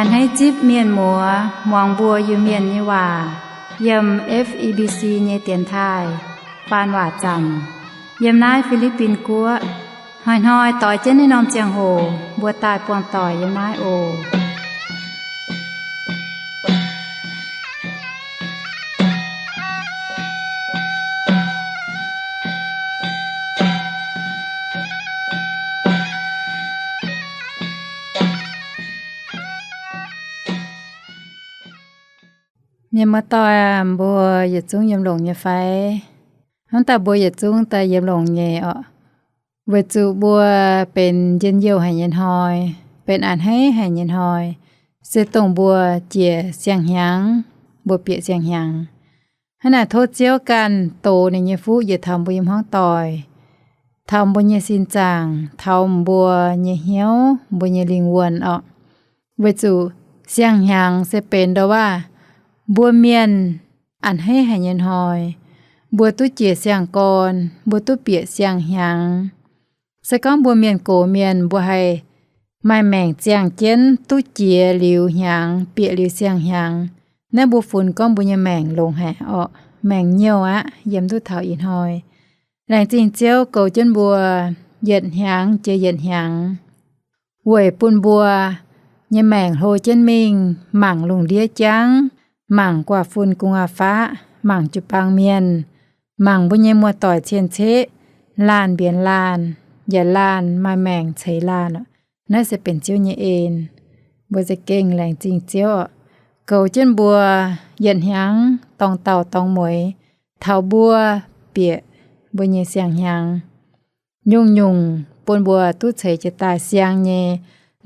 Hneiv zipv mienh muoz muangx mbuo Iu-Mienh nyei waac yiem F E B C nyei dienx taaih faan waac zanc yiem naaiv Fi^li^bin Guoqv. Hnoi-hnoi doix jienv naaiv norm ziangh hoc mbuo daaih buangh doic yiem naaiv oc. Mienh muoz-doic aac, mbuo yietc zungv yiem longx nyei fai? Hnamv daaih mbuo yietc zungv daaih yiem longx nyei orqc. Weic zuqc mbuo benx njien-youh haic nyei hnoi, benx a'hneiv haic nyei hnoi, se dongh mbuo jiex siang-hnyangx, mbuo bieqc siang-hnyangx. Hnangv naaic tov Ziouv ganh dox ninh nyei fuqv njiec taux mbuo nyei hmuangv doic, taux mbuo nyei sin zaangc, taux mbuo nyei hnyouv, mbuo nyei lingh wuonh orqc. Weic zuqc siang-hnyangx se benx ndo waac mbuo mienh a'hneiv haic nyei hnoi, mbuo duqv jiex siang-gorn, mbuo duqv bieqc siang-hnyangx. Se gorngv mbuo mienh gox mienh mbuo haih maaih maengc ziangh jienv duqv jiex liuz hnyangx, bieqc liuz siang-hnyangx, naaiv mbuo funx gorngv mbuo nyei maengc longx haic orqc, maengc nyouh aqv, yiem duqv taux ih hnoi. Laengz zingh Ziouv goux jienv mbuo yietc hnyangx jiex yietc hnyangx, weic bun mbuo nyei maengc hlo jienv mingh mangc lungh ndiev jangv, mangc guaax fun gu'nguaaz faqv, mangc jiu-baang mienh, mangc mbuo nyei muoz-doic cien-ceqv, laanh mbienx laanh, yaac laanh maaih maengc ceix laanh. Naaiv se benx Ziouv nyei en. Mbuo za'gengh laengz zingh Ziouv oc, goux jienv mbuo yietc hnyangx dorngx dauh dorngx mueiz taux mbuo bieqc mbuo nyei siang-hnyangx. Nyungc-nyungc bun mbuo duqv ceix jiez daaih siang nyei,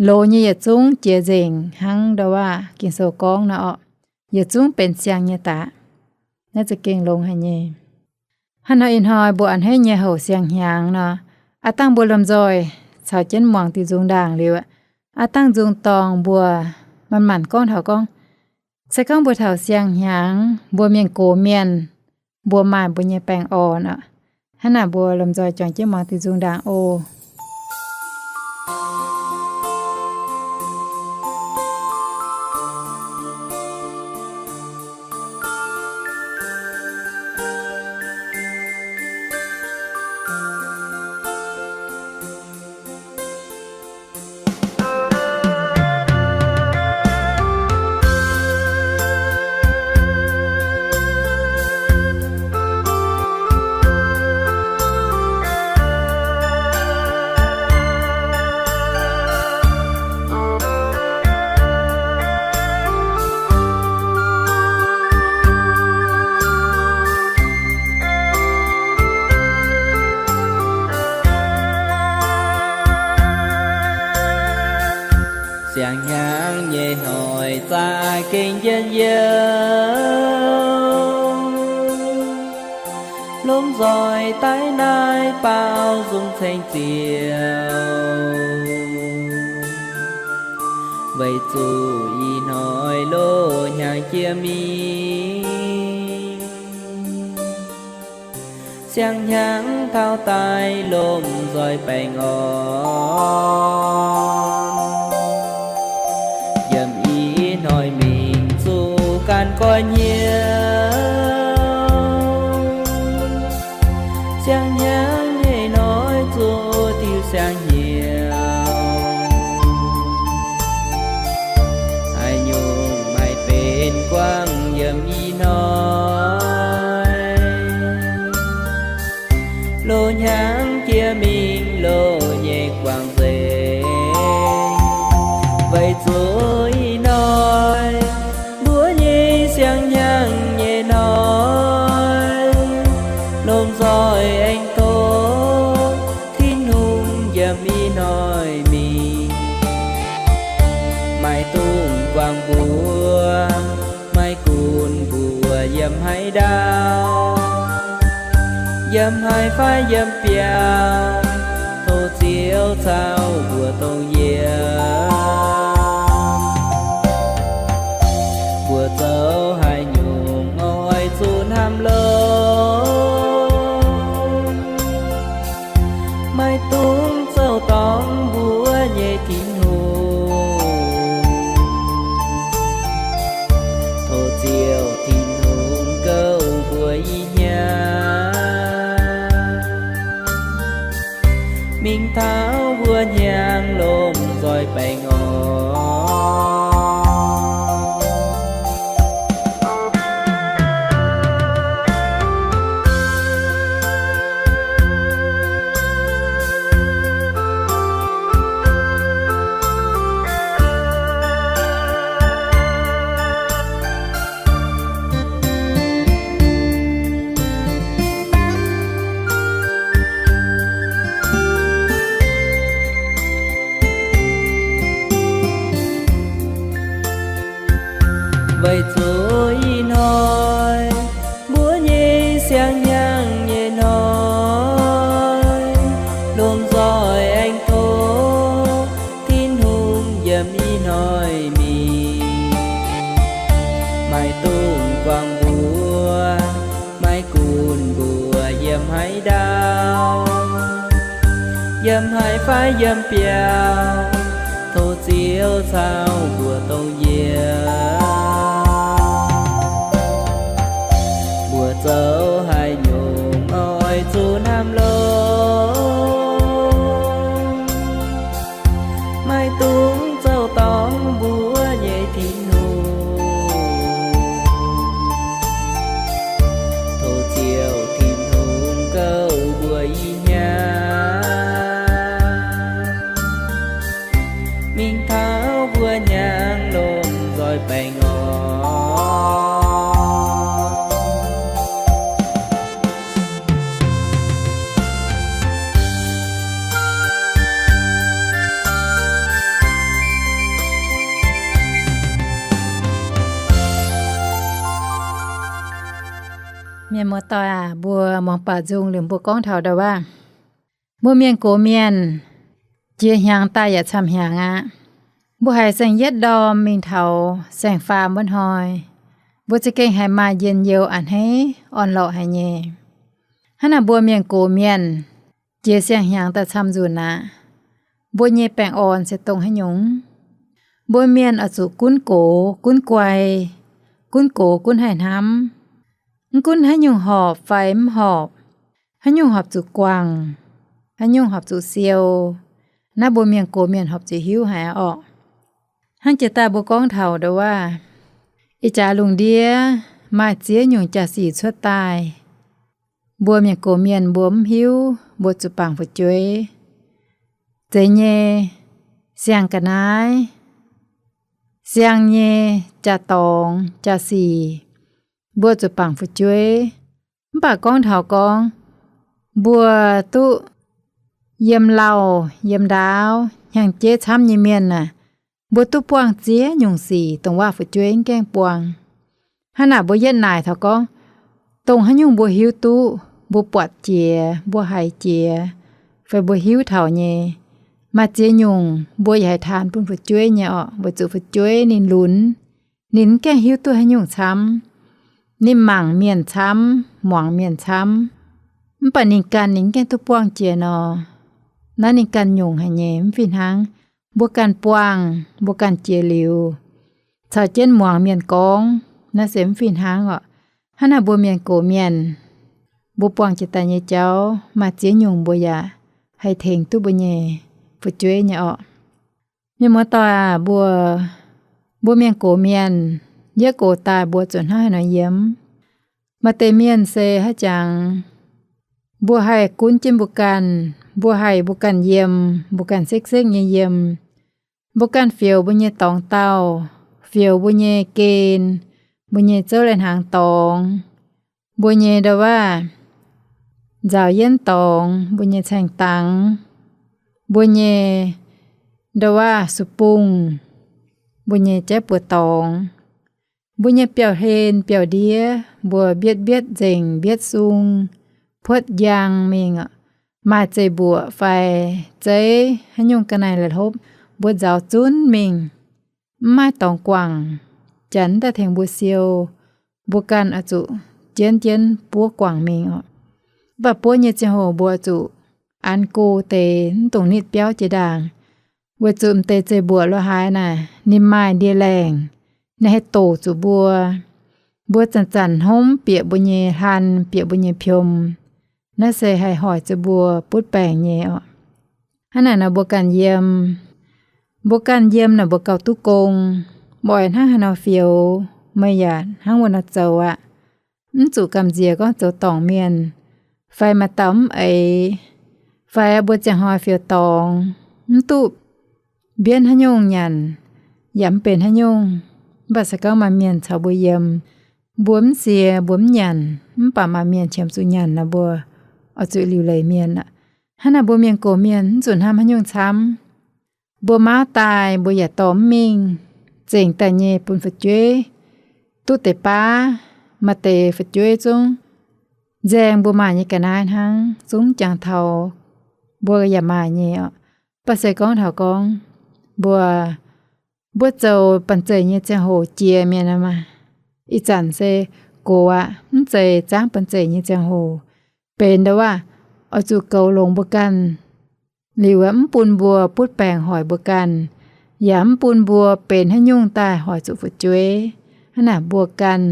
loz nyei yietc zungv jiex nzengc hnangv ndo waac Ging-Sou gorngv nor orqc, yietc zungv benx siang nyei daaih. Naaiv za'gengh longx haic nyei. Hnangv nor ih hnoi mbuo a'hneiv nyei houc siang-hnyangx nor, aav dangh mbuo lomh nzoih caux jienv muangx diuh nzung ndaangc liuz, aav dangh nzung dorngh mbuo manc-manc gorngv taux gorngv, se gorngv mbuo taux siang-hnyangx mbuo mienh gox mienh, mbuo maaih mbuo nyei baengh orn oc. Hnangv naaic mbuo lomh nzoih juangc jienv muangx diuh nzung ndaangc oc. Siang-hnyangx nyei hnoi za'gengh njien-youh, lomh nzoih daaih naaiv baaux nzung ceng Ziouv, weic zuqc ih hnoi loz-hnyangx jiex mingh, siang-hnyangx taux daaih lomh nzoih baengh orn. Yiem ih hnoi mingh zuqc ganh goiv hnyouv, siang-hnyangx nyei hnoi zuqc diuh siang-hnyouv, haaix nyungc maaih benx guangc yiem ih hnoi. Loz-hnyangx jiex mingh loz nyei guangc nzengc, weic zuqc ih hnoi mbuo nyei siang-hnyangx nyei hnoi, lomh nzoih aengx tov Tin-Hungh yiem ih hnoi mingh, maiv dungx guangc mbuo, maiv gunv mbuo yiem haaix ndau, yiem haaix fai yiem biauv, tov Ziouv caux mbuo dongh yiem. Mbuo zoux haaix nyungc oix zuqc hnamv longx, maiv dungx zoux dorngc mbuo nyei Tin-Hungh. Weic zuqc ih hnoi mbuo nyei siang-hnyangx nyei hnoi, lomh nzoih aengx tov Tin-Hungh yiem ih hnoi mingh. Maiv dungx guangc mbuox, maiv gunv mbuo yiem haaix ndau, yiem haaix fai yiem biauv, tov Ziouv caux mbuo dongh yiem. Mbuo zoux haaix nyungc oix zuqc hnamv longx, maiv dungx zoux dorngc mbuo nyei Tin-Hungh. Tov Ziouv Tin-Hungh gouv mbuo ih hnyangx, mingh taux mbuo hnyangx lomh nzoih baengh orn. Mienh muoz-doic aac, mbuo muangx baaux nzung liuz mbuo gorngv taux ndau waac, mbuo mienh gox mienh, jiex hnyangx daaih yaac camv hnyangx aqv. Mbuo haiz saeng-yietv ndorm mingh taux saeng-faam wuov hnoi, mbuo za'gengh haiz maaih njien-youh a'hneiv orn-lorqc haic nyei. Hnangv naaic mbuo mienh gox mienh, jiex siang-hnyangx daaih camv nzunc aqv. Mbuo nyei baengh orn se dongh haaix nyungc? Mbuo mienh oix zuqc gunv gox gunv guai, gunv gox gunv haih hnamv. Mv gunv haaix nyungc horpc fai mv horpc, haaix nyungc horpc zuqc guangc, haaix nyungc horpc zuqc siou, naaiv mbuo mienh gox mienh horpc zuqc hiuv haic orqc. Hnangv jiex daaih mbuo gorngv taux ndau waac, ih jaax lungh ndiev maaih ziex nyungc jaax-sic cuotv daaih. Mbuo mienh gox mienh mbuo mv hiuv, mbuo zuqc bangc fu'jueiv. Zeiz nyei, siang-ga'naaiv, siang nyei jaa-dorngx jaa-sic, mbuo zuqc bangc fu'jueiv. Mv baac gorngv taux gorngv mbuo duqv yiem lauh yiem ndaauv hnyangx-jeiv camv nyei mienh aah, mbuo duqv buangh ziex nyungc sic dongh waac fu'jueiv mv gaengh buangh. Hnangv naaic mbuo yietv naaic taux gorngv, dongh haaix nyungc mbuo hiuv duqv, mbuo buatc jiex, mbuo haiz jiex, fai mbuo hiuv taux nyei, maaih ziex nyungc mbuo yaac haih taan bun fu'jueiv nyei orqc, weic zuqc fu'jueiv ninh lunx, ninh mv gaengh hiuv duqv haaix nyungc camv. Ninh mangc mienh camv, muangx mienh camv, mv baac ninh ganh ninh mv gaengh duqv buangh jiex nor, naaiv ninh ganh nyungc haic nyei, mv fih hnangv mbuo ganh buangh, mbuo ganh jiex liuz, caux jienv muangx mienh gorngv, naaiv se mv fih hnangv orqc. Hnangv naaic mbuo mienh gox mienh, mbuo buangh jiex daaih nyei jauv maaih ziex nyungc mbuo yaac haih tengx duqv mbuo nyei fu'jueiv nyei orqc. Mienh muoz-doic aac, mbuo, mbuo mienh gox mienh, yietv gox daaih mbuo zuqc hnangv haaix nor yiem? Maaih deix mienh se haaix jangx, mbuo haih gunv jienv mbuo ganh, mbuo haih mbuo ganh yiem, mbuo ganh sekv-sekv nyei yiem. Mbuo ganh fioux mbuo nyei dorngx dauh, fioux mbuo nyei gen, mbuo nyei zouv lai-hnaangx dorngx, mbuo nyei ndau waac nzaaux yienv dorngx, mbuo nyei caeng dangx, mbuo nyei ndau waac su-bungh, mbuo nyei jaiv buoz dorngx, mbuo nyei biauv-hlen biauv-ndiev, mbuo mbietv mbietv nzengc, mbietv sung, puotv njang mingh, maaih zeiv-mbuoqc fai zeiv haaix nyungc ga'naaiv la'hlopv, mbuo nzaaux zunv mingh, mv maaih dorngx guangc, Janx daaih tengx mbuo siou, mbuo ganh oix zuqc jienv jienv buov guangc mingh orqc. Mv baac buov nyei ziangh hoc mbuo zuqc an go deix mv dungx nitv biauv jiex ndaangc, weic zuqc m'deix zeiv-mbuoqc lo haaix naaic ninh maaih ndie-laengc, ninh haih doqc zuqc mbuo. Mbuo zanc-zanc hnomv bieqc mbuo nyei hlan, bieqc mbuo nyei piom, naaiv se haih hoic zuqc mbuo butv baengc nyei orqc. Hnangv naaic nor mbuo ganh yiem, mbuo ganh yiem naaic mbuo gauh duqv gong, mbuo oix hnangv haaix nor fioux, meih yaac hnangv wuov nor zoux aqv. Mv zuqc gamh nziex gorngv zoux dorngc mienh, fai maaih dauh mv eix, fai mbuo ziangh hnoi fioux dorngx, mv duqv mbienv haaix nyungc nyanc, yaac mv benx haaix nyungc. Mv baac se gorngv maaih mienh caux mbuo yiem, mbuo mv sie, mbuo mv nyanc, mv baac maaih mienh qiemx zuqc nyanc nor, mbuo oix zuqc liuc leiz mienh aqv. Hnangv naaic mbuo mienh gox mienh mv zuqc hnamv haaix nyungc camv. Mbuo mauv daaih mbuo yaac dorh mv mingh, zengc daaih nyei bun fu'jueiv, duqv deix baav, maaih deix fu'jueiv zungv nzaeng mbuo maaih nyei ga'naaiv hnangv, zungv jangx taux mbuo yaac maaih nyei oc. Mv baac se gorngv taux gorngv mbuo, mbuo zoux banh zeic nyei ziangh hoc jiex mienh maah, ih zanc se gox aqv, mv zeiz zaangv banh zeic nyei ziangh hoc. Benx ndau waac oix zuqc goux longx mbuo ganh liuz, mv bun mbuo butv baengc hoic mbuo ganh, yaac mv bun mbuo benx haaix nyungc daaih hoic zuqc fu'jueiv. Hnangv naaic mbuo ganh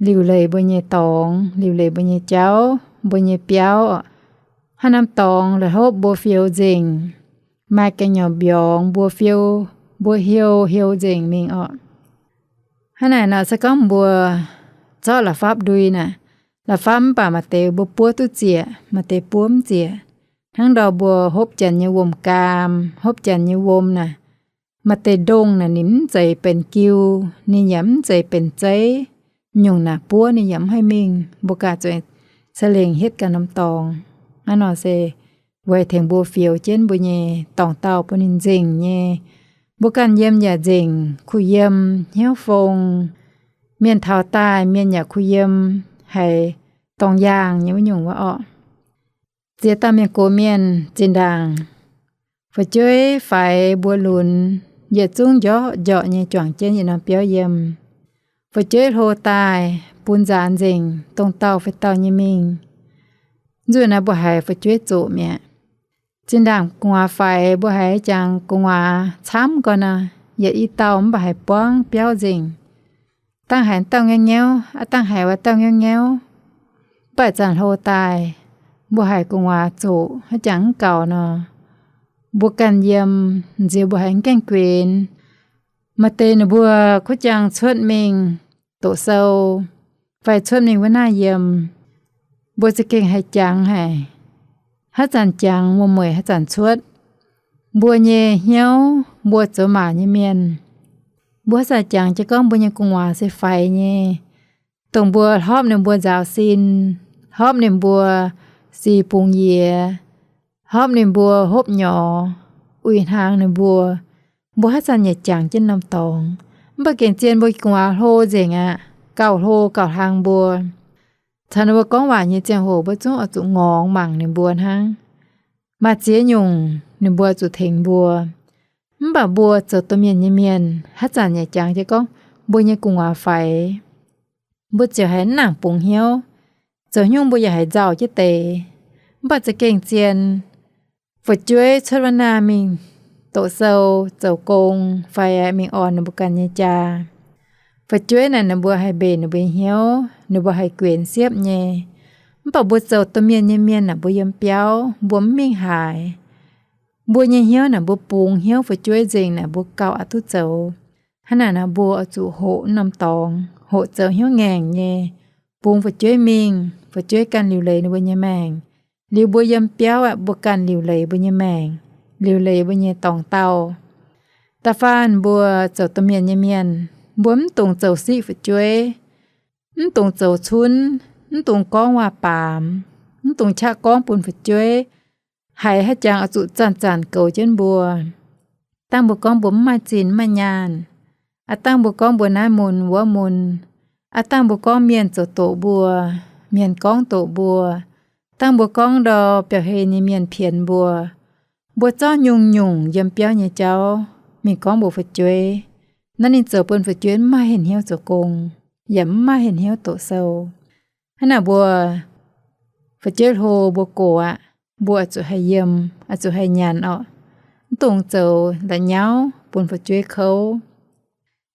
liuc leiz mbuo nyei dorngx, liuc leiz mbuo nyei jauv, mbuo nyei biauv. Haaix norm dorngx la'hopv mbuo fiou nzengc, maaih ga'nyorx mbiorngz mbuo fiou, mbuo hiou hiou nzengc mingh orqc. Hnangv naaic nor se gorngv mbuo zorqv la'fapv ndui naaic, la'fapv mv baac maaih deix mbuo buov duqv zieqc, maaih deix buov mv zieqc. Hnangv ndau mbuo hopv janx nyei wuom-gaam, hopv janx nyei wuom naaic, maaih deix ndongh naaic ninh mv zeiz benx giu, ninh yaac mv zeiz benx zeiv. Nyungc naaic buov ninh yaac mv haih mingh, mbuo ganh zuqc ca'lengc hietv ganh norm dorngx. Hnangv nor se weic tengx mbuo fioux jienv mbuo nyei dorngx dauh bun ninh nzengc nyei, mbuo ganh yiem yaac nzengc, kuh yiem, hnyouv fong, mienh taux daaih mienh yaac kuh yiem, haiz dorngx yaangh nyei wuov nyungc wuov orqc. Ziex dauh mienh gox mienh zinh ndaangc fu'jueiv faix mbuo lunx, yietc zungv njorqv njorqv nyei juangc jienv yietc norm biauv yiem. Fu'jueiv hlo daaih bun nzaanx nzengc, dongh dauh fai dauh nyei mingh. Nzunc naaiv mbuo haiz fu'jueiv zoqc mi'aqv. Zinh ndaangc gu'nguaaz faix mbuo haiz jangx gu'nguaaz camv gau nor, yietc i dauh mv baac haiz buangv biauv nzengc. Dangh haiz dauh ngauv ngauv, aa dangh haiz wuov dauh ngauv ngauv. Mv baac zanc hlo daaih, mbuo haiz gu'nguaaz zoqc haaix jangx mv gaux nor, mbuo ganh yiem nziex mbuo haiz mv gaengh guenx. Maaih deix ninh mbuo kuv jangx cuotv mingh doqc sou, fai cuotv mingh wuov naaiv yiem, mbuo za'gengh haih jangx haic. Haaix zanc jangx muoz-mueic haaix zanc cuotv. Mbuo nyei hnyouv, mbuo zoux maac nyei mienh, mbuo haaix zanc jangx jienv gorngv mbuo nyei gu'nguaaz se faix nyei, dongh mbuo hlopv ninh mbuo nzaaux sin, hlopv ninh mbuo sic bungx yiez, hlopv ninh mbuo hopv nyorx, uix hnaangx ninh mbuo, mbuo haaix zanc yaac jangx jienv norm dorngx. Mv baac gengh zien mbuo gu'nguaaz hlo nzengc aqv, gauh hlo gauh hlang mbuo. Caux ninh mbuo gorngv waac nyei ziangh hoc mbuo zungv oix zuqc ngorngx mangc ninh mbuo hnangv. Maaih ziex nyungc ninh mbuo zuqc tengx mbuo. Mv baac mbuo zoux domh mienh nyei mienh haaix zanc yaac jangx jienv gorngv mbuo nyei gu'nguaaz faix. Mbuo ziouc haiz mv nangc bungx hnyouv. Zoux haaix nyungc mbuo yaac haiz nzauh jienv deix. Mv baac za'gengh zien fu'jueiv cuotv wuov naaiv mingh doqc sou, zoux gong, fai mingh orn ninh mbuo ganh nyei jaa. Fu'jueiv naaic ninh mbuo haih mbenc ninh mbuo nyei hnyouv, ninh mbuo haih guenx siepv nyei. Mv baac mbuo zoux domh mienh nyei mienh naaic mbuo yiem biauv mbuo mv mingh haaix. Mbuo nyei hnyouv naaic mbuo bungx hnyouv fu'jueiv nzengc naaic mbuo gauh aqc duqv zoux. Hnangv naaic nor mbuo oix zuqc hoqc norm dorngx, hoqc zoux hnyouv ngaengc nyei, bungx fu'jueiv mingh, fu'jueiv ganh liuc leiz ninh mbuo nyei maengc. Liuz mbuo yiem biauv aeqv, mbuo ganh liuc leiz mbuo nyei maengc, liuc leiz mbuo nyei dorngx dauh. Da'faanh mbuo zoux domh mienh nyei mienh, mbuo mv dungx zoux siqv fu'jueiv, mv dungx zoux cunv, mv dungx gorngv waac-baamz, mv dungx qaqv gorngv bun fu'jueiv haiz haaix jangx oix zuqc zanc-zanc goux jienv mbuo. Dangh mbuo gorngv mbuo mv maaih zinh mv maaih nyaanh, aa dangh mbuo gorngv mbuo naaiv mun wuov mun, aa dangh mbuo gorngv mienh zoux doqc mbuo, mienh gorngv doqc mbuo, dangh mbuo gorngv ndau biauv-hlen nyei mienh pienx mbuo, mbuo zorqv nyungc-nyungc yiem biauv nyei jauv mingh gorngv mbuox fu'jueiv. Naaiv ninh zoux bun fu'jueiv mv maaih hnyouv zoux gong, yaac mv maaih hnyouv doqc sou. Hnangv naaic mbuo fu'jueiv hlo mbuo gox aqv, mbuo oix zuqc haih yiem, oix zuqc haih nyanc orqc. Mv dungx zoux la'nyauv bun fu'jueiv kouv.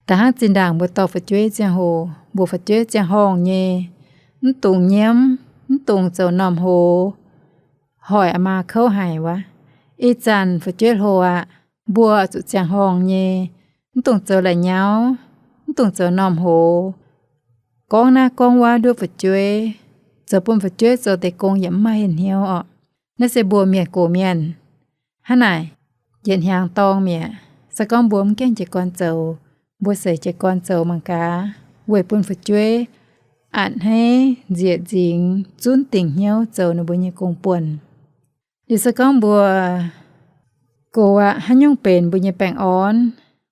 Da'hnangv zinh ndaangc mbuo dorh fu'jueiv ziangh hoc, mbuox fu'jueiv ziangh horngh nyei, mv dungx nyiemv, mv dungx zoux normh hoz, hoic aa maa kouv haic wuov. Ih zanc fu'jueiv hlo aqv, mbuo oix zuqc ziangh horngh nyei, mv dungx zoux la'nyauv, mv dungx zoux normh hoz, gorngv naaiv gorngv wuov nduov fu'jueiv, zoux bun fu'jueiv zoux deix gong yaac mv maaih hnyouv orqc. Naaiv se mbuo mienh gox mienh. Hnangv naaic, yietc hnyangx dorng mi'aqv. Se gorngv mbuo mv gaengh jiez gorn zoux, mbuo seix jiez gorn zoux mangc gaax, weic bun fu'jueiv a'hneiv nzieqc nzingx zunv dingc hnyouv zoux ninh mbuo nyei gong-buonc. Liuz se gorngv mbuo gox aqv, haaix nyungc benx mbuo nyei baengh orn,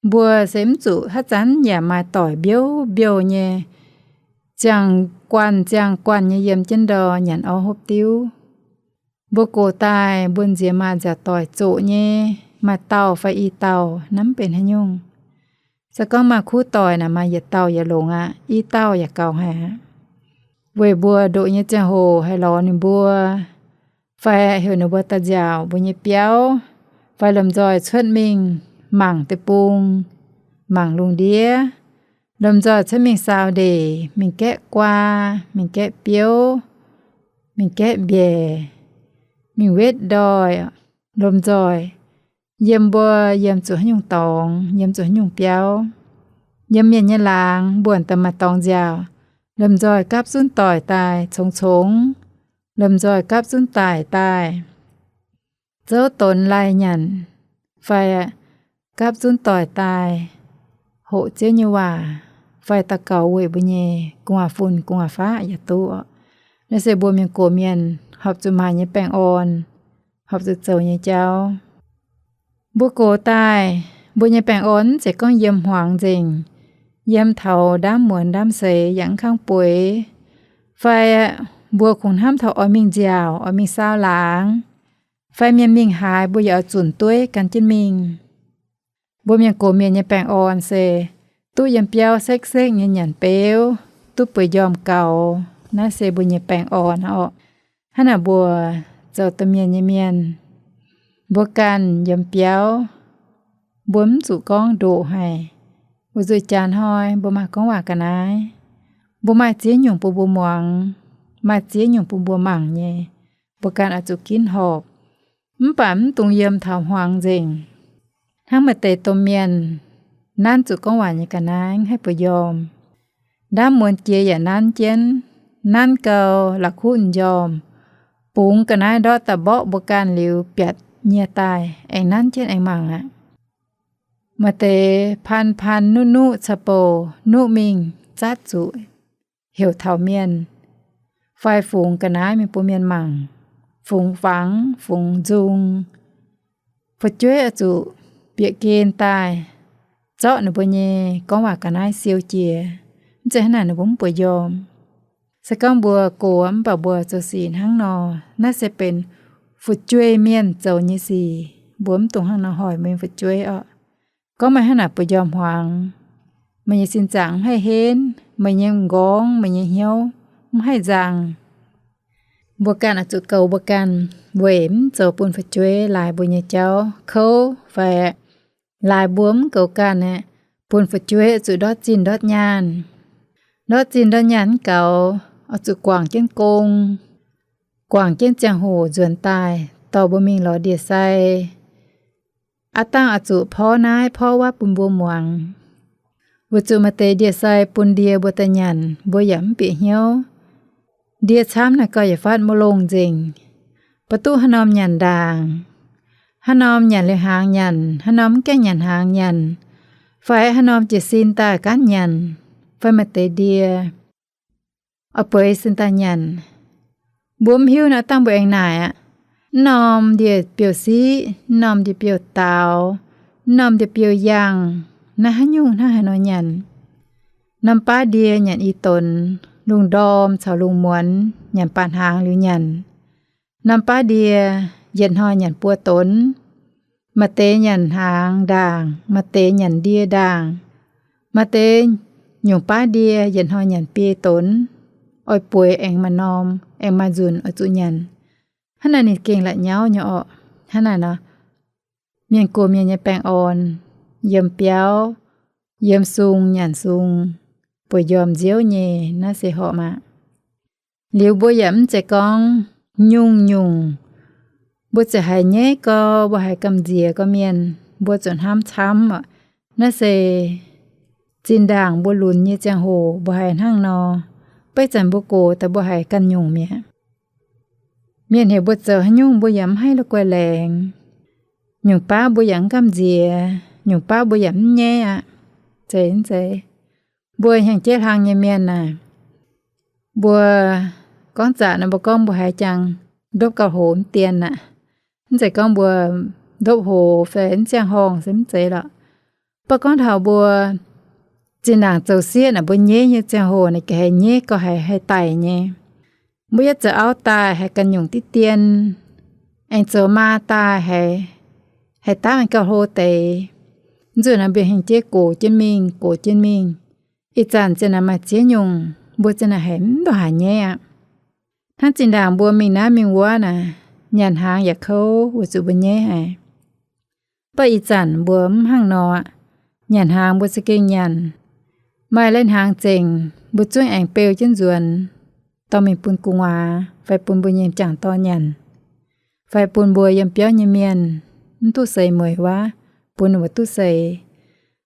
Mbuo se mv zuqc haaix zanc yaac maaih doic mbiouv mbiouh nyei, ziangh guanh ziangh guanh nyei yiem jienv ndor nyanc orv hopv diuv. Mbuo gox daaih mbuo nziex maaih nziaauc doic zoqc nyei, maaih dauh fai i dauh naaiv mv benx haaix nyungc. Se gorngv maaih kuv doic naaic maaih yietc dauh yaac longx aqv, i dauh yaac gaux haic aqv. Weic mbuo ndoqc nyei ziangh hoc haih lorz ninh mbuo, fai heuc ninh mbuo daaih nziaauc mbuo nyei biauv, fai lomh nzoih cuotv mingh mangc deic-bung, mangc lungh ndiev, lomh nzoih cuotv mingh saau ndeic, mingh gaeqv guaa, mingh gaeqv biouv, mingh gaeqv mbiaec, mingh wetv ndoih, lomh nzoih yiem mbuo, yiem zuqc haaix nyungc dorngx, yiem zuqc haaix nyungc biauv, yiem mienh nyei laangz mbuonx daaih maaih dorngx nziaauc, lomh nzoih gapv zunv doic daaih congx congx, lomh nzoih gapv zunv doic daaih zouv donx lai nyanc, fai gapv zunv doic daaih hoqc Ziouv nyei waac, fai daux gaux weic mbuo nyei gu'nguaaz-fun gu'nguaaz-faqv yaac duqv. Naaiv se mbuo mienh gox mienh horpc zuqc maaih nyei baengh orn, horpc zuqc zoux nyei jauv. Mbuo gox daaih, mbuo nyei baengh orn mv zeiz gorngv yiem hmuangx nzengc, yiem taux ndaamv muonz ndaamv seix yaac mv kangv bueix, fai mbuo kungx hnamv taux oix mingh nziaauc, oix mingh saau laangz, fai mienh mingh haaix mbuo yaac oix zunc dueiv gan jienv mingh. Mbuo mienh gox mienh nyei baengh orn se duqv yiem biauv sekv-sekv nyei nyanc beuv, duqv bueix njormh gaux. Naaiv se mbuo nyei baengh orn orqc. Hnangv naaic mbuo zoux domh mienh nyei mienh, mbuo ganh yiem biauv, mbuo mv zuqc gorngv ndoqc haic. Weic zuqc jaax hnoi mbuo maaih gorngv waac ga'naaiv, mbuo maaih ziex nyungc bun mbuo muangx, maaih ziex nyungc bun mbuo mangc nyei, mbuo ganh oix zuqc ginv horpc. Mv baac mv dungx yiem taux hmuangx nzengc. Hnangv maaih deix domh mienh nanv zuqc gorngv waac nyei ga'naaiv mv haih bueix njormh. Ndaamv muonz jiex yaac nanv jienv, nanv gau la'kuqv m'njormh, bungx ga'naaiv ndortv daaih mborqv mbuo ganh liuz biatc nyie daaih aengx nanv jienv aengx mangc aqv. Maaih deix paan paan nuqv nuqv caux bouc nuqv mingh zatv zuqc heuc taux mienh, fai fungx ga'naaiv mingh bun mienh mangc, fungx fangx fungx nzung. Fu'jueiv oix zuqc bieqc gen daaih zorqv ninh mbuo nyei gorngv waac ga'naaiv siou jiex. Mv zeiz hnangv naaic ninh mbuo mv bueix njormh. Se gorngv mbuo gox mv baac mbuo zoux sic hnangv nor, naaiv se benx fu'jueiv mienh zoux nyei sic. Mbuo mv dungx hnangv nor hoic mbuo nyei fu'jueiv orqc. Gorngv meih hnangv naaic bueix njormh hmuangx, meih nyei sin zaangc mv haih henv, meih nyei m'nqorngv, meih nyei hnyouv mv haih nzang. Mbuo ganh oix zuqc goux mbuo ganh weic mv zoux bun fu'jueiv laaix mbuo nyei jauv kouv fai laaix mbuo mv goux ganh aeqv, bun fu'jueiv oix zuqc ndortv zinh ndortv nyaanh. Ndortv zinh ndortv nyaanh mv gaux, oix zuqc guangc jienv gong, guangc jienv ziangh hoc nzuonx daaih dorh mbuo mingh lorz ndie-sai. Aav dangh oix zuqc porv naaiv porv wuov bun mbuo muangx. Weic zuqc maaih deix ndie-sai bun ndie mbuo daaih nyanc, mbuo yaac mv bieqc hnyouv. Ndie camv naaic gauh yietc fatv maiv longh nzengc. Mbuo duqv haaix norm nyanc ndaangc, haaix norm nyanc liuz hnaangx nyanc, haaix norm mv gaengh nyanc hnaangx nyanc, fai haaix norm jiez sin daaih gaanv nyanc, fai maaih deix ndie oix bueix sin daaih nyanc. Mbuo mv hiuv naaic dangh mbuo aengx naaic aqv. Mv norm ndie-biouv-siqv, mv norm ndie-biouv-daaux, mv norm ndie-biouv-yangh, naaiv haaix nyungc hnangv haaix nor nyanc. Norm baav ndie nyanc i donx, lungh ndorm caux lungh muonz nyanc baac hnaangx liuz nyanc. Norm baav ndie yietc hnoi nyanc buo donx. Maaih deix nyanc hnaangx ndaangc, maaih deix nyanc ndie ndaangc. Maaih deix nyungc baav ndie yietc hnoi nyanc biei donx. Oix bueix aengx maaih norm, aengx maaih nzunc oix zuqc nyanc. Hnangv naaic ninh gengh la'nyauv nyei orqc. Hnangv naaic nor, mienh gox mienh nyei baengh orn, yiem biauv, yiem sung nyanc sung, bueix njormh nziouv nyei, naaiv se horpc maah. Liuz mbuo yaac mv zeiz gorngv nyungc-nyungc mbuo ziouc haiz nyaiv gau, mbuo haiz gamh nziex gau mienh, mbuo ziouc hnamv camv orqc. Naaiv se zinh ndaangc mbuo lunx nyei ziangh hoc mbuo haiz hnangv nor. Beiv zanc mbuo gox daaih mbuo haiz ganh nyungc mi'aqv. Mienh heuc mbuo zoux haaix nyungc mbuo yaac mv haih la'guaih laengz. Nyungc baav mbuo yaac mv gamh nziex, nyungc baav mbuo yaac mv nyaiv aqv. Zeiz mv zeiz? Mbuo hnyangx-jeiv hlang nyei mienh naaic, mbuo gorngv zaqc nor mbuo gorngv mbuo haiz jangx ndopv gauh hoz mv dien aqv. Mv zeiz gorngv mbuo ndopv hoz fai mv ziangh horngh se mv zeiz lorqc. Mv baac gorngv taux mbuo zinh ndaangc zoux sieqv naaic, mbuo nyeiv nyei ziangh hoc naaic, ga'haiz nyeiv gauh haiz haih daic nyei. Mbuo yaac zoux auv daaih haiz ganh nyungc diqv dien, aengx zoux maa daaih haiz, haiz dapv gauh hlo deix. Nzunc naaic mbuo hengx jeiv gox jienv mingh, gox jienv mingh. Ih zanc ziang naaic maaih ziex nyungc, mbuo ziang naaic haiz mv ndongc haaix nyeiv aqv. Hnangv zinh ndaangc mbuo mingh naaiv mingh wuov naaic, nyanc hnaangx yaac kouv weic zuqc mbuo nyeiv haic. Mv baac ih zanc mbuo mv hnangv nor aqv. Nyanc hnaangx mbuo za'gengh nyanc. Maaih lai-hnaangx zengc, mbuo zungv aengx beu jienv nzuonx, dorh mingh bun gu'nguaaz fai bun mbuo nyei m'jangc dorn nyanc, fai bun mbuo yiem biauv nyei mienh mv duqv seix mueiz wuov, bun ninh mbuo duqv seix.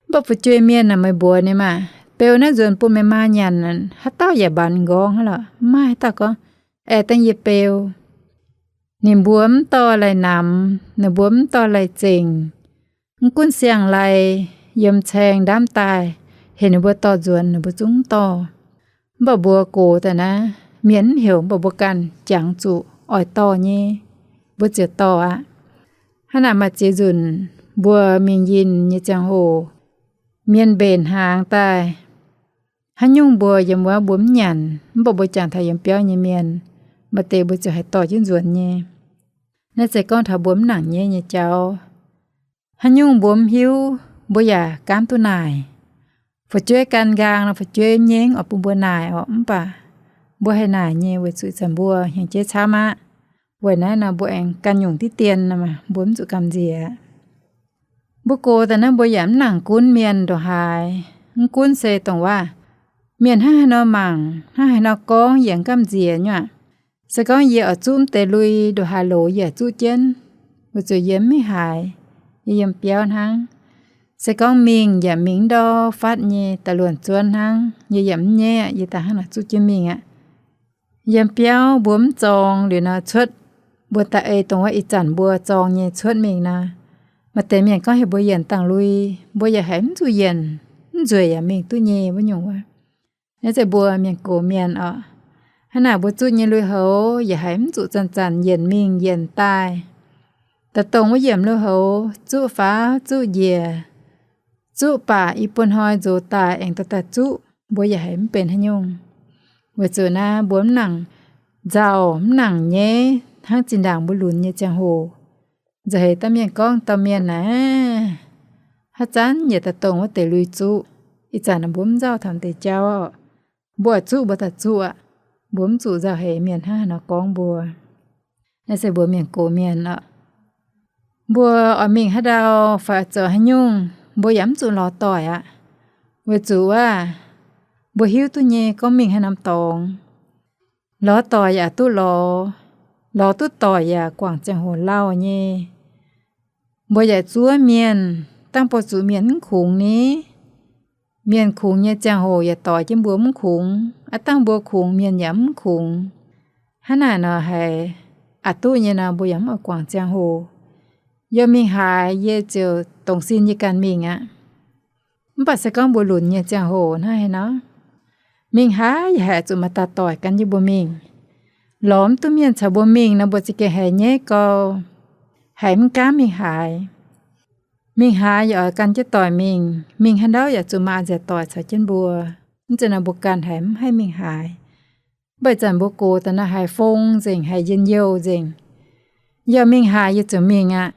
Mv baac fu'jueiv mienh naaic meih mbuox ninh maah, beu naaiv nzuonx bun meih maa nyanc, haaix dauh yaac mbatc m'nqorngv hnangv lorqc. Mv maaih haaix dauh gorngv, aengx dangh yie beu. Ninh mbuo mv dorh lai-namx, ninh mbuo mv dorh lai-zengc, mv gunv siang-lai yiem caeng ndaamv daaih, heuc ninh mbuo dorh nzuonx ninh mbuo zungv mv dorh. Mv baac mbuo gox daaih naaiv, mienh mv heuc, mv baac mbuo ganh jangx zuqc oix dorh nyei, mbuo ziouc dorh aqv. Hnangv naaic maaih ziex nzunc mbuo mingh yinh nyei ziangh hoc, mienh mbenc hnaangx daaih, haaix nyungc mbuo yiem wuov mbuo mv nyanc, mv baac mbuo jangx taux yiem biauv nyei mienh, maaih deix mbuo ziouc haih dorh jienv nzuonx nyei. Naaiv se gorngv taux mbuo mv nangc nyeiv nyei jauv. Haaix nyungc mbuo mv hiuv, mbuo yaac gaamv duqv naaic. Fu'jueiv gan nqaang nor, fu'jueiv nyengv oix bun mbuo naaic orqc, mv baac mbuo haih naaic nyei weic zuqc zanc mbuo hnyangx-jeiv camv aqv. Weic naaiv nor mbuo aengx gan nyungc diqv dien nor, mbuo mv zuqc gamh nziex. Mbuo gox daaih naaiv mbuo yaac mv nangc gunv mienh ndongc haaix. Mv gunv se dongh waac mienh hnangv haaix nor mangc, hnangv haaix nor gorngv, yie mv gamh nziex nyei aqv. Se gorngv yie oix zuqv mv deix lui ndongc haaix loz yie zuqv jienv, weic zuqc yie mv mingh haaix, yie yiem biauv hnangv. Se gorngv mingh yaac mingh ndau fatv nyei da'luonc zuonv hnangv, yie yaac mv nyaiv aqv, yie daaih hnangv naaic zuqv jienv mingh aqv. Yiem biauv mbuo mv zorng liuz nor cuotv, mbuo daaih ei dongh wuov ih zanc mbuo zorng nyei cuotv mingh nor, maaih deix mienh gorngv heuc mbuo yienc dangh lui, mbuo yaac haiz mv zuqc yienc, mv nzueic yaac mingh duqv nyei wuov nyungc wuov. Naaiv se mbuo mienh gox mienh orqc. Hnangv naaic mbuo zuqv nyei lui-houx yaac haiz mv zuqc zanc-zanc yienc mingh yienc daaih. Daaih dongh wuov yiemc lui-houx zuqv faaux zuqv njiec, zuqv baac i buo hnoi nzox daaih aengx dorh daaih zuqv, mbuo yaac haiz mv benx haaix nyungc. Weic zuqc naaiv mbuo mv nangc nzauh, mv nangc nyaiv hnangv zinh ndaangc mbuo lunx nyei ziangh hoc. Nzauh heix dauh mienh gorngv dauh mienh naaiv, haaix zanc yaac daaih dongh wuov deix lui zuqv. Ih zanc mbuo mv nzauh taux deix jauv, mbuo oix zuqv mbuo daaih zuqv aqv. Mbuo mv zuqc nzauh heix mienh hnangv haaix nor gorngv mbuo. Naaiv se mbuo mienh gox mienh oc. Mbuo oix mingh haaix ndau fai oix zoux haaix nyungc, mbuo yaac mv zuqc lorz doic aqv. Weic zuqc wuov, mbuo hiuv duqv nyei gorngv mingh haaix norm dorngx, lorz doic yaac duqv lorz, lorz duqv doic yaac guangc ziangh hoc lauh nyei. Mbuo yaac zuov mienh, dangh buoz zuqc mienh mv kungx ni. Mienh kungx nyei ziangh hoc yaac doix jienv mbuo mv kungx. Aav dangh mbuo kungx, mienh yaac mv kungx. Hnangv naaic nor haiz aqc duqv nyei nor, mbuo yaac mv oix guangc ziangh hoc. Yie mingh haaix, yie ziouc dongh sin yie ganh mingh aqv. Mv baac se gorngv mbuo lunx nyei ziangh hoc hnangv haaix nor, mingh haaix yaac haiz zuqc maaih dauh doic gan jienv mbuo mingh. Lorz mv duqv mienh caux mbuo mingh nor, mbuo za'gengh haiz nyaiv gau, haiz mv gaamv mingh haaix. Mingh haaix yaac oix gan jienv doic mingh. Mingh haaix ndau yaac zuqc maaih nziex doic caux jienv mbuo. Mv zeiz nor mbuo ganh haiz mv haih mingh haaix. Mv baac ih zanc mbuo gox daaih naaiv haiz fong nzengc, haiz njien-youh nzengc. Yie mingh haaix yie ziouc mingh aqv.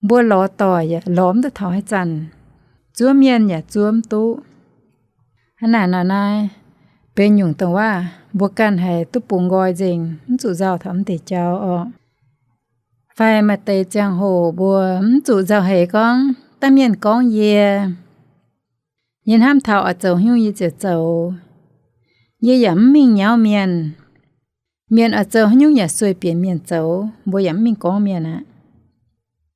Mbuo lorz doic yaac lorz mv duqv taux haaix zanc. Zuov mienh yaac zuov mv duqv. Hnangv naaic nor naaiv benx nyungc dongh waac mbuo ganh haiz duqv bungx nqoi nzengc, mv zuqc nzauh taux mv deix jauv orqc. Fai maaih deix ziangh hoc mbuo mv zuqc nzauh heix gorngv dangh mienh gorngv yie, yie hnamv taux oix zoux haaix nyungc yie ziouc zoux. Yie yaac mv mingh nyauv mienh. Mienh oix zoux haaix nyungc yaac sueih bieqc mienh zoux, mbuo yaac mv mingh gorngv mienh aqv.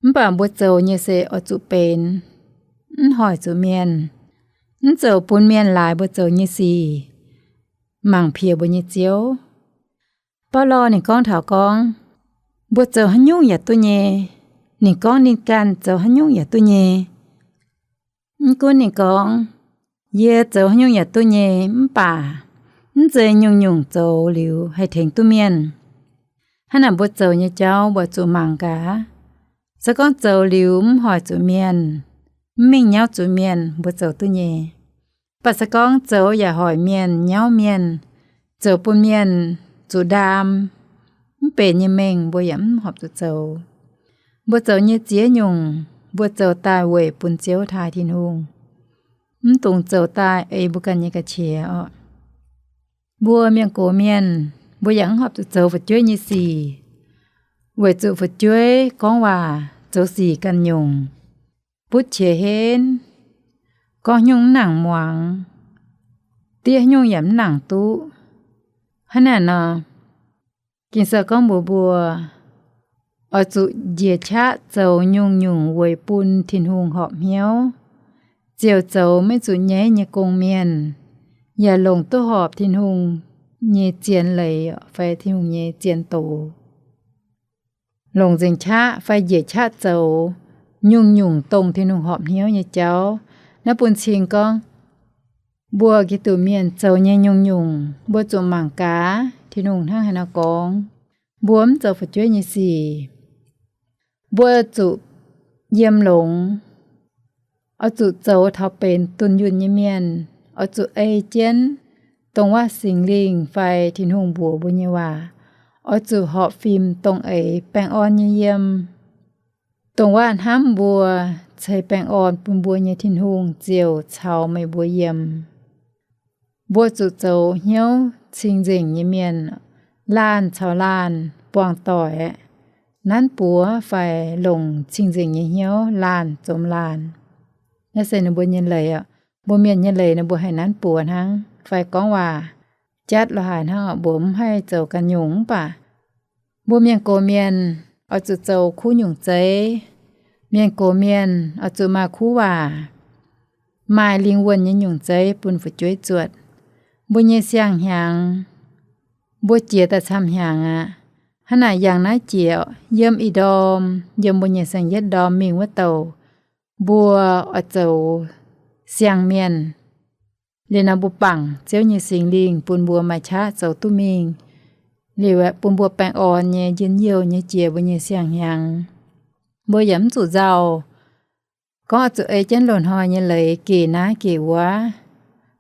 Mv baac mbuo zoux nyei se oix zuqc benx, mv hoic zuqc mienh, mv zoux bun mienh laaix mbuo zoux nyei sic, mangc piex mbuo nyei Ziouv. Baulo ninh gorngv taux gorngv, mbuo zoux haaix nyungc yaac duqv nyei. Ninh gorngv ninh ganh zoux haaix nyungc yaac duqv nyei. Mv gunv ninh gorngv, yie zoux haaix nyungc yaac duqv nyei, mv baac mv zeiz nyungc-nyungc zoux liuz haih tengx duqv mienh. Hnangv naaic mbuo zoux nyei jauv mbuo zuqc mangc gaax. Se gorngv zoux liuz mv hoic zuqc mienh, Mv mingh nyauv zuqc mienh mbuo zoux duqv nyei. Mv baac se gorngv zoux yaac hoic mienh, nyauv mienh, zoux bun mienh zuqc ndaam, mv benx nyei mengh mbuo yaac mv horpc zuqc zoux. Mbuo zoux nyei ziex nyungc, mbuo zoux daaih weic bun Ziouv taaih Tin-Hungh, mv dungx zoux daaih ei mbuo ganh nyei ga'qiex orqc. Mbuo mienh gox mienh, mbuo yaac mv horpc zuqc zoux fu'jueiv nyei sic, weic zuqc fu'jueiv gorngv waac zoux sic ganh nyungc, butv qiex henv, gorngv nyungc mv nangc muangx, diev nyungc yaac mv nangc duqv. Hnangv naaic nor, Ging-Sou gorngv mbuox mbuo, oix zuqc njiec qaqv zoux nyungc-nyungc weic bun Tin-Hungh horpc hnyouv, ziouc zoux maiv zuqc nyaiv nyei gong-mienh, yaac longc duqv horpc Tin-Hungh nyei zien leiz fai Tin-Hungh nyei zien doz. Longc nzengc qaqv fai njiec qaqv zoux nyungc-nyungc dongh Tin-Hungh horpc hnyouv nyei jauv. Naaiv bun cing gorngv, mbuo Giduc mienh zoux nyei nyungc-nyungc mbuo zuqc mangc gaax Tin-Hungh hnangv haaix nor gorngv. Mbuo mv zoux fu'jueiv nyei sic, mbuo zuqc yiem longx, oix zuqc zoux taux benx dunh yunh nyei mienh, oix zuqc ei jienv dongh waac Singx Lingh fai Tin-Hungh mbuox mbuo nyei waac, oix zuqc horpc fim dongh eix baengh orn nyei yiem. Dongh waac hnamv mbuo, ceix baengh orn bun mbuo nyei Tin-Hungh ziouc caux meih mbuo yiem. Mbuo zuqc zoux hnyouv cing-nzengc nyei mienh, laanh caux laanh buangh doic, nanv buoz fai longc cing-nzengc nyei hnyouv laanh zomx laanh. Naaiv se ninh mbuo nyei leiz oc. Mbuo mienh nyei leiz ninh mbuo haih nanv buoz hnangv fai gorngv waac jatv lorz haaix hnangv oc, mbuo mv haih zoux ganh nyungc. Mv baac mbuo mienh gox mienh oix zuqc zoux kuv nyungc zeiv. Mienh gox mienh oix zuqc maaih kuv waac, maaih lingh wuonh nyei nyungc zeiv bun fu'jueiv zuotc. Mbuo nyei siang-hnyangx, mbuo jiex daaih camv hnyangx aqv. Hnangv naaic yangh naaiv jiex, yiem ih ndorm, yiem mbuo nyei saeng-yietv ndorm mingh wuov douc, mbuo oix zoux siang-mienh. Liuz nor mbuo bangc Ziouv nyei Singx Lingh bun mbuo maaih qaqv zoux duqv mingh. Liuz aeqv, bun mbuo baengh orn nyei, njien-youh nyei jiex mbuo nyei siang-hnyangx. Mbuo yaac mv zuqc nzauh. Gorngv oix zuqc ei jienv loz-hnoi nyei leiz gec naaiv gec wuov,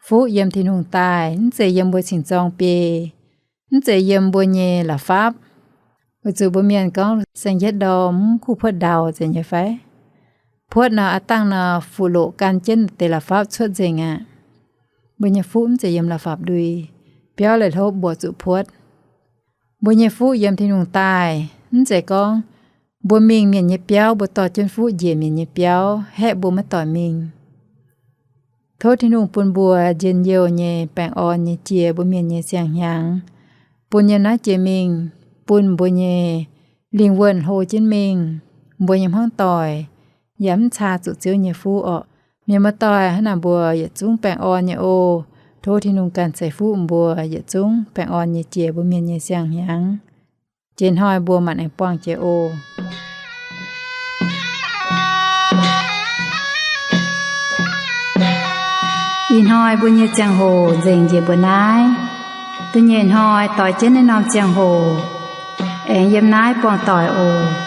fuqv yiem Tin-Hungh daaih, mv zeiz yiem mbuo cing-zorng biei, mv zeiz yiem mbuo nyei la'fapv. Weic zuqc mbuo mienh gorngv saeng-yietv ndorm mv kuv puotv ndau zeiz nyei fai? Puotv nor, aav dangh nor fuqv-loqc gan jienv deix la'fapv cuotv nzengc aqv. Mbuo nyei fuqv mv zeiz yiem la'fapv ndui. Biauv leiz-hlopv mbuoqc zuqc puotv. Mbuo nyei fuqv yiem Tin-Hungh daaih. Mv zeiz gorngv mbuo mingh mienh nyei biauv, mbuo dorh jienv fuqv njiec mienh nyei biauv, haeqv mbuo maiv doic mingh. Tov Tin-Hungh bun mbuo njien-youh nyei, baengh orn nyei jiex mbuo mienh nyei siang-hnyangx, bun yiem naaiv jiex mingh, bun mbuo nyei lingh wuonh hlo jienv mingh, mbuo nyei hmuangv doic yaac mv caa zuqc Ziouv nyei fuqv orqc. Mienh muoz-doic, hnangv naaic mbuo yietc zungv baengh orn nyei oc. Tov Tin-Hungh ganh ceix fuqv mbuo yietc zungv baengh orn nyei jiex mbuo mienh nyei siang-hnyangx. Jiex hnoi mbuo maanc aengx buangh jiex oc. Ih hnoi mbuo nyei ziangh hoc nzengc njiec mbuo naaiv. Da'nyeic hnoi doix jienv naaiv norm ziangh hoc aengx yiem naaiv buangh doic oc.